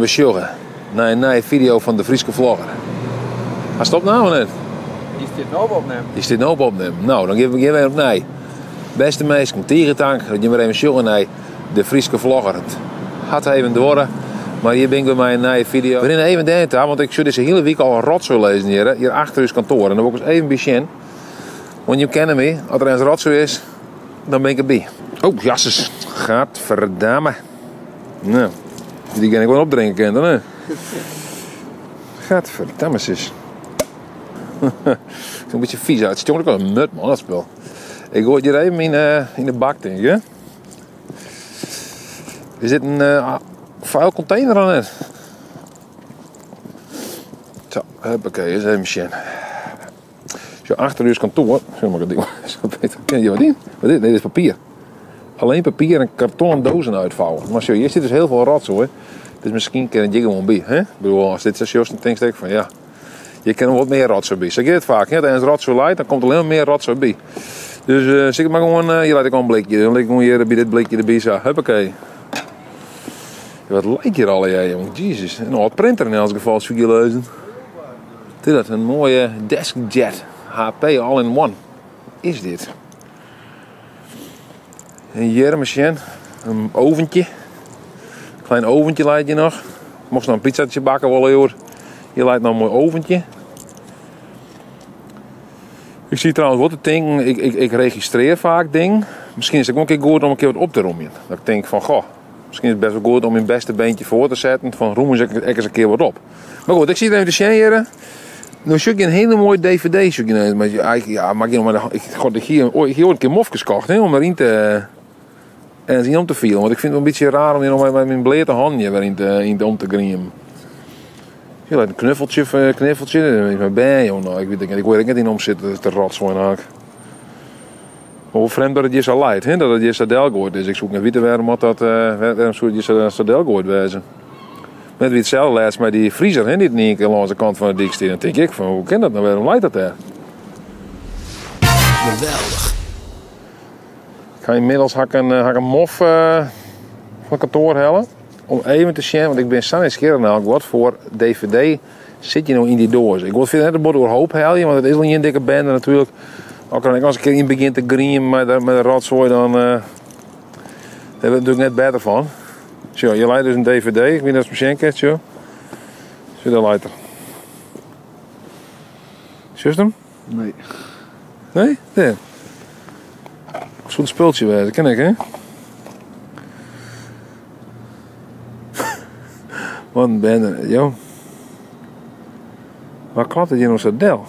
We sjogge nei in nije fideo fan de Fryske Vlogger. Hast opnaam of net? Dy stiet no op opnimmen. Dy stiet no op opnimmen. No, dan gean we even opnij. Bêste minsken, tige tank dat jim wer even sjogge nei de Fryske Vlogger. It hat even duorre, mar hjir bin ik wer mei in nije fideo. We rinne even dêr ta, want ik sjoch dizze hiele wike al in rotsoai lizzen hjir, hjir achter ús kantoar. En dêr wol ik ris even by sjen. Want jim kenne my, as der ergens rotsoai is, dan bin ik derby. Oh, jasses. Gadverdamme. Nou, die kan ik wel opdrinken, kin dan, hè? Gadverdamme, sis. Het is een beetje vies uit. Het stonk ook al een mut, man, dat spul. Ik gooi het hier even in, eh, in de bak, denk ik, hè? Is dit een uh, vuil container dan net? Zo, huppakee, eens even sjen. Zo, achter ús kantoar. Zo, maar ik zo beter. Ken je wat in? Wat is dit? Nee, dit is papier. Alleen papier en kartonnen dozen uitvouwen. Maar zo, hier zit dus heel veel rotzooi. Dus misschien kan het je gewoon bij. Hè? Ik bedoel, als dit zo is, dan denk ik van ja, je kan er wat meer rotzooi bij. Zo gaat het vaak. Hè? Als rotzooi leidt, dan komt er alleen maar meer rotzooi bij. Dus uh, zit ik maar gewoon, uh, hier laat ik gewoon een blikje. Dan lig ik gewoon hier bij dit blikje erbij. Zo, huppakee. Wat lijkt hier al, jong. Jezus. Een oud printer in elk geval, zou je lezen. Dit is een mooie deskjet. HP All-in-One. Is dit. En hier machine. Een oventje. Klein oventje lijkt je nog. Mocht nog een pizzaatje bakken willen, hoor. Hier lijkt nog een mooi oventje. Ik zie trouwens wat te denken. Ik, ik, ik registreer vaak dingen. Misschien is het ook een keer goed om een keer wat op te roemen. Dat ik denk van, goh, misschien is het best wel goed om mijn beste beentje voor te zetten. Van roem eens ik eens een keer wat op. Maar goed, ik zie het even de sjeren. Nu zoek ik een hele mooie DVD. Zoek je, maar ja, maak je nog maar de, ik, god, ik hier, oh, ik hier ooit een keer mofjes gekocht, hè, om erin te en zien om te vielen. Want ik vind het een beetje raar om hier nog met mijn bleke handen weer in te, in te om te griemen. Hier een knuffeltje, eh, knuffeltje. Dat is mijn bij, joh. Nou, ik weet het niet. Ik weet niet in om zitten te rotzooi eigenlijk. Hoe vreemd dat het je zo leidt, hè? Dat het je zo delgooid is. Ik zoek naar weten waarom dat, uh, waarom zou het je zo, zo delgooid wezen. Net wie hetzelfde laatst met die vriezer, hè, die het niet langs de kant van de dik staat. Dan denk ik van, hoe kan dat nou? Waarom leidt dat daar? Geweldig. Ik ga inmiddels hak een, eh, hak een mof uh, van kantoor halen. Om even te zien, want ik ben zo nieuwsgierig nou, wat voor DVD zit je nou in die doos. Ik wil verder net een bord oorhoop halen, want het is al niet een dikke bende natuurlijk. Ook kan ik als ik in begin te grien met de, met de rotzooi, dan uh, daar hebben we het natuurlijk net beter van. Zo, je leidt dus een DVD, ik weet niet of het misschien kent, zo. Zo, daar leidt er. Zie je hem? Nee. Nee? Nee. Zo'n spultje weer, dat ken ik hè? Wat een bende, joh. Waar klapt het hier nog zo del?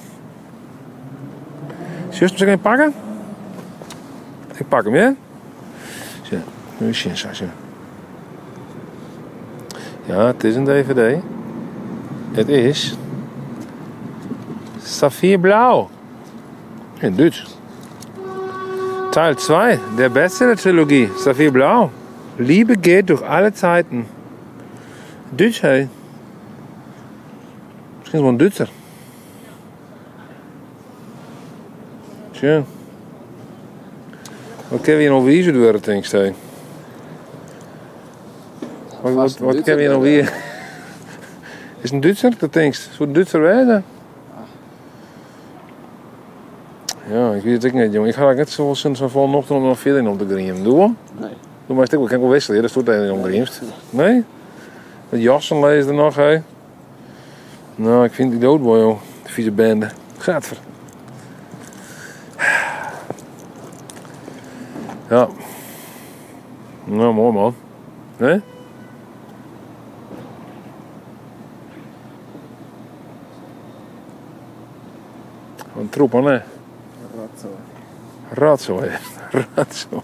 Zus, moet ik hem pakken? Ik pak hem, ja? Zo, nu is zo, zo. Ja, het is een DVD. Het is Saphirblauw. In Duits. Teil 2 der Bestseller-Trilogie Saphirblauw. Liebe geht durch alle Zeiten. Duits, hé. Misschien wel een Duitser. Tja. Wat kunnen we hier nog weer worden, denk ik? Wat, wat, wat kunnen we hier nog weer? Is het een Duitser, dat denk ik? Zou een Duitser wezen? Ja, ik weet het ook niet, jongen. Ik ga net zo sinds van vanochtend om nog verder in om te griemen. Doe we? Nee. Doe maar eens, ik kan wel wisselen, dat stond tegen om griemst. Nee? De jassen lezen er nog, hè? Nou, ik vind die doodboy, joh. De vieze bende. Gadver. Ja. Nou, mooi man. Nee? Wat een troep, man, hè? Ratzooi. Ratzooi. Ratzooi.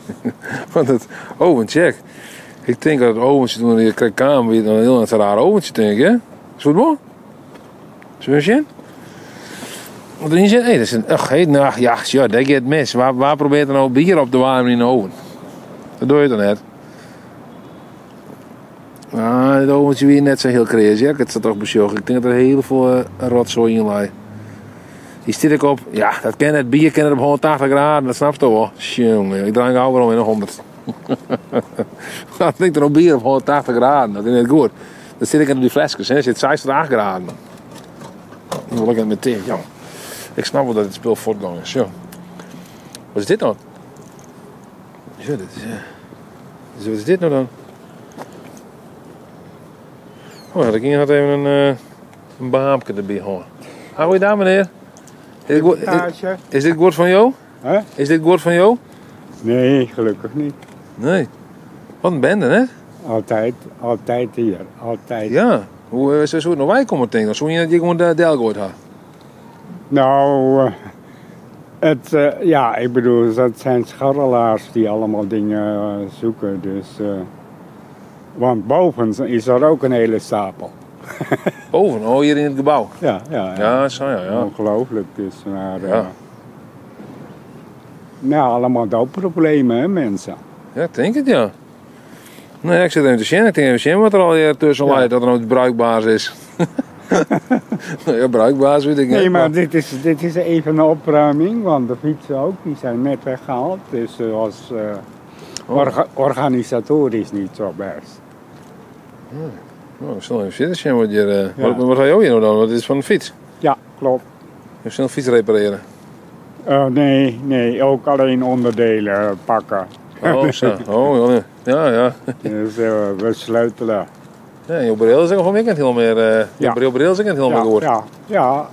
Want het oventje, ik denk dat het oventje toen ik kwam, weer een heel raar oventje, denk ik, hè? Is het mooi? Zullen we zien? Wat erin zit? Nee, dat is een. Ach, hey, nou, ja, ja, dat gaat mis. Waar, waar probeert er nou bier op te warmen in de oven? Dat doe je dan net. Ah, het oventje weer net zo heel crazy. Ja, ik het toch bezorgd. Ik denk dat er heel veel uh, rotzooi in ligt. Die zit ik op. Ja, dat ken het bier ken het op 180 graden, dat snap je toch wel. Jongen, ik draai gauw waarom in de 100. dat ligt er op bier op 180 graden, dat is net goed. Dat sit ek op dy fleskes, hè. Der sit 6 tot 8 graden. Dan wol ik net mear ticht, jong. Ik snap wol dat it spul fuortgong is. Sjoch. Wat is dit dan? Sjoch, dit is, dus wat is dit nou dan? Oh, ja, ik had even een baampke erbij hân. Ha, goeiedag meneer. Is dit goed, is, is dit goed van jou? Hè? Is dit goed van jou? Nee, gelukkig niet. Nee. Wat een bende, hè? Altijd, altijd hier, altijd. Ja. Hoe eh, zou het nog wij komen denken? Dan zou je dat je gewoon de del gooit ha. Nou, eh, het, eh, ja, ik bedoel, dat zijn scharrelaars die allemaal dingen zoeken. Dus, want boven is er ook een hele stapel. Boven? Oh, hier in het gebouw? Ja, ja. Ja, ja zo, ja, ja. Ongelooflijk dus. Maar, ja. Nou, allemaal doopproblemen, hè, mensen. Ja, ik denk het, ja. Nee, ik zit even te zien. Ik denk even zien wat er al hier tussen Ja. ligt, dat er nog iets bruikbaars is. Nou ja, bruikbaar weet ik Nee, niet. maar dit is even een opruiming, want de fietsen ook, die zijn net weggehaald. Dus het was Oh. organisatorisch niet zo best. Nou, ik zal even zitten zien wat hier... Ja. Wat ga je hier nou dan? Wat is van de fiets? Ja, klopt. Je snel fiets repareren. Nee, nee, ook alleen onderdelen pakken. Oh, zo. Oh, ja, ja. Ja, Dus we sleutelen. ja je bril is ook van weekend heel meer. Je Ja. bril is ook heel meer Ja, goed. ja, ja.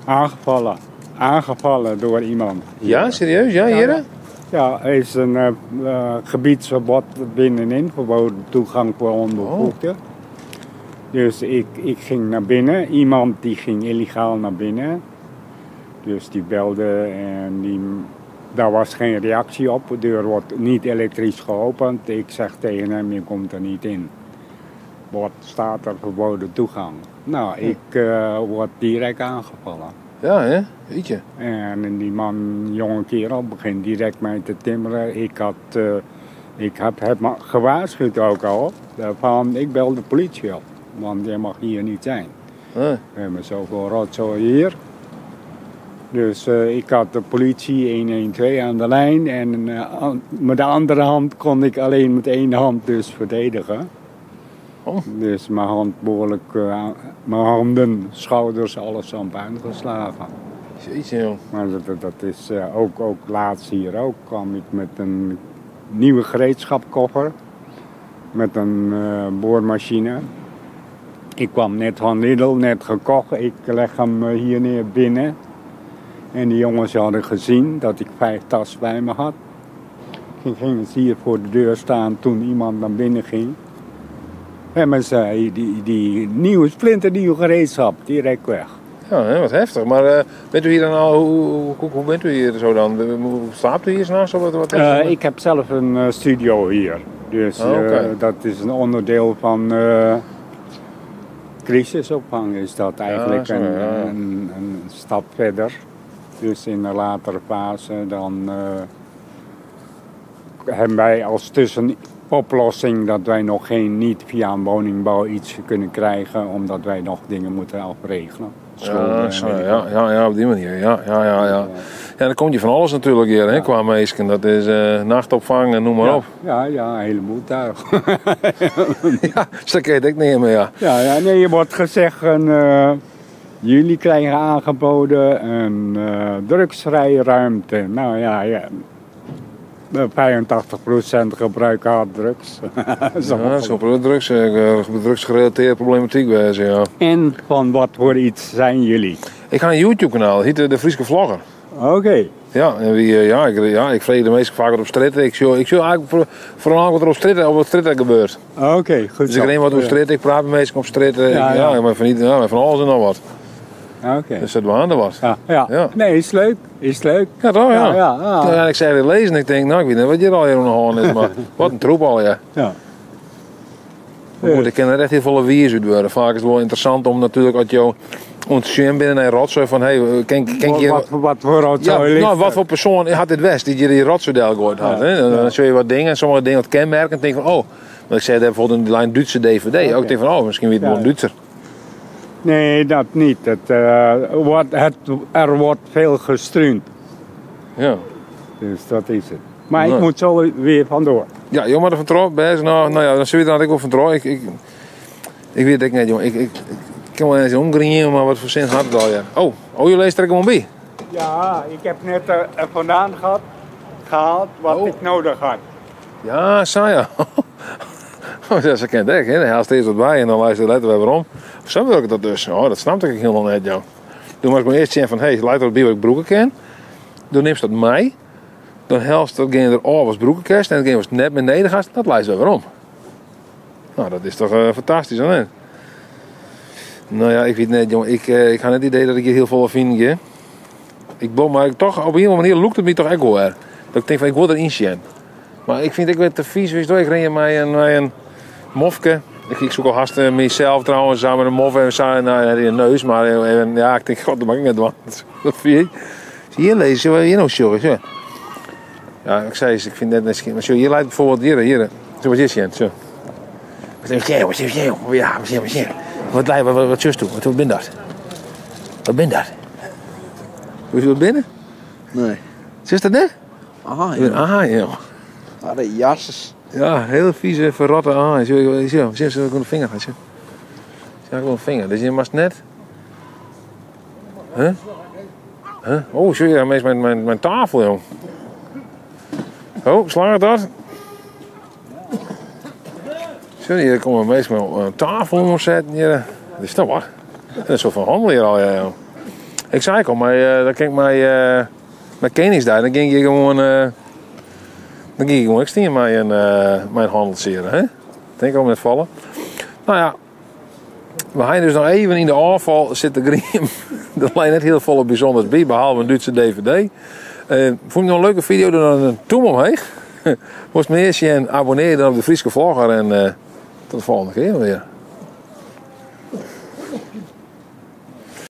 Aangevallen. Aangevallen door iemand. Ja, serieus? Ja, Ja, hier? ja. Ja, er is een gebiedsverbod binnenin, verboden toegang voor onbevoegden. Dus ik ging naar binnen. Iemand die ging illegaal naar binnen. Dus die belde en daar was geen reactie op. De deur wordt niet elektrisch geopend. Ik zeg tegen hem, je komt er niet in. Wat staat er verboden toegang? Nou, ik word direct aangevallen. Ja, hè? Jeetje. En die man, jonge kerel, begint direct mij te timmeren. Ik heb hem gewaarschuwd ook al. Van, ik bel de politie op, want jij mag hier niet zijn. Nee. We hebben zoveel rotzooi hier. Dus ik had de politie 112 aan de lijn. En met de andere hand kon ik alleen met één hand dus verdedigen. Oh. Dus mijn hand behoorlijk, mijn handen, schouders, alles aan puin geslagen. Jeetje, joh. Maar dat is ook laatst hier ook, kwam ik met een nieuwe gereedschapkoffer. Met een boormachine. Ik kwam net van Lidl, net gekocht. Ik leg hem hier neer binnen. En die jongens hadden gezien dat ik 5 tas bij me had. Ik ging eens hier voor de deur staan toen iemand naar binnen ging. En men zei, die nieuwe, splinternieuwe gereedschap, direct weg. Ja, hè, wat heftig. Maar bent u hier dan al, hoe bent u hier zo dan? Hoe slaapt u hier s'nachts? Of wat is er? Ik heb zelf een studio hier. Dus, Oh, oké. dat is een onderdeel van crisisopvang is dat eigenlijk. Ja, zo, ja. Een stap verder. Dus in een latere fase dan hebben wij als tussenoplossing dat wij nog niet via een woningbouw iets kunnen krijgen, omdat wij nog dingen moeten afregelen. Schulden Ja, en zo, weet ik ja, wat. ja, ja, op die manier. Ja, ja, ja, ja. Ja, dan komt je van alles natuurlijk hier, hè, Ja. qua meesken. Dat is nachtopvang en noem maar Ja, op. ja, ja, een heleboel tuig. Ja, zo kun je het ook nemen, ja. Ja, ja, nee, je wordt gezegd, jullie krijgen aangeboden een drugsvrije ruimte. Nou ja, ja. 85% gebruiken harddrugs. Zo. Ja, dat is wel drugsgerelateerde problematiek wezen, ja. En van wat voor iets zijn jullie? Ik ga een YouTube kanaal, het heet de Frieske Vlogger. Oké. Ja, en wie, ja, ik, ja, ik vreeg de meeste vaak wat op straat. Ik zie eigenlijk vooral wat er op straat, op straat gebeurt. Oké, goed Dus ik zo. neem wat op Ja. straat, ik praat met mensen op straat. Ja, Ja, ja. maar van niet, ja, maar van alles en nog wat. Oké. Dus dat waren er wat. Ja, ja. Ja. Nee, is leuk. Is leuk. Ja, toch? Ja. Ja, ja, ja. Nou, ja, ik zei het lezen en ik denk, nou, ik weet niet wat hier al hier aan de hand is, maar wat een troep al, ja. Ja. Maar goed, ik ken er echt heel veel wiers uit worden. Vaak is het wel interessant om natuurlijk als jou ontzien binnen een rotzooi van, hey, ken je... Wat voor rotzooi Ja, ligt nou, wat er? voor persoon had dit West die je die rotzooi daar gegooid had. Ja, Hè? Dan, ja. dan zul je wat dingen, sommige dingen wat kenmerken, en denk van, oh, want ik zei bijvoorbeeld in de lijn Duitse DVD, Oké. ook denk van, oh, misschien weer het Ja, wel een ja. Duitser. Nee, dat niet. Er wordt veel gestruund. Ja. Dus dat is het. Maar ik Nee. moet zo weer vandoor. Ja, joh, maar de van trouw, bij ze nou, nou ja, dan zul je dan ik wel van trouw. Ik, Ik wit it ek net, jong. Ik, ik, ik kin wol eens omgrien, mar wat foar sin hat it allegear. Oh, oh, jo lizze der gewoan by. Ja, ik heb net er vandaan gehad, gehaald wat Oh. ik nodig had. Ja, sa ja. Oh, ja, sa kin it ek, hè. Dan hellest earst wat by en dan leist it letter wer werom. Sa wurket dat dus. Oh, dat snapte ik hielendal net, jong. Do moatst mar earst sjen fan, hé, leit der wat by wat ik brûke kin. Do nimst dat mei. Dan hellest datgene der ôf watst brûke kinst en datgene watst net mear nedich hast, dat leist wer werom. Nou, dat is toch fantastysk, of net? No ja, ik wit net, jong. Ik, ik ha net it idee dat ik hjir hiel folle finen gean. Ik wol, mar toch, op ien of oare manier lûkt it my toch ek wol wer. Dat ik tink fan, ik wol deryn sjen. Mar ik fyn it ek wer te fies, witst wol. Ik rin hjir mei in mofke. Ik soe al hast mysels trouwens sa mei in mof en sa nou, net yn de neus, mar even, ja, ik tink, god, dat moat ik net dwaan. Dat fyn ik. Hjir lizze, sjoch hjir no sjogge, sjoch. Ja, ik sei, ik fyn it net skjin. Mar sjoch, hjir leit bijvoorbeeld, hjir, hjir. Sjoch wat hjir sjen, sjoch. Wat sjen, wat sjen, ja, wat sjen, wat sjen. Wat leit, wat, wat sjochst do? Wat bin dat? Wat bin dat? Witst wat binne? Nee. Sjochst dat net? Aha, Ja. Aha, ja. Ah, de jasses. Ja, hele vieze, verrotte aai. Sjoch, sjoch, sjoch, sjoch, de vinger. Sjoch, sjoch, een vinger. Dus je moatst net. Huh? Huh? Oh, sjoch, ja, mijn, mijn, mijn tafel, jong. Oh, slagget dat? Sjoch, hjir komme minsken mei in tafel omsetten hjir. Dat is toch wat? Dat is zo van handel hier al, ja, jong. Ik sei al, maar dan kin ik mei, mei Keningsdei, dan gean ik gewoan, dan gean ik gewoan ek stean mei in hanneltsje, hè? Tink al net falle. Nou ja, we ha dus noch even yn de ôffal sit de grien. Der leit net hiel folle bysûnders by, behalve in Dútse DVD. Fûn je noch in leuke video, doe dan in tûm omheech. Wolst mear sjen, abonnear je dan op de Fryske Vlogger en tot de folgjende kear weer.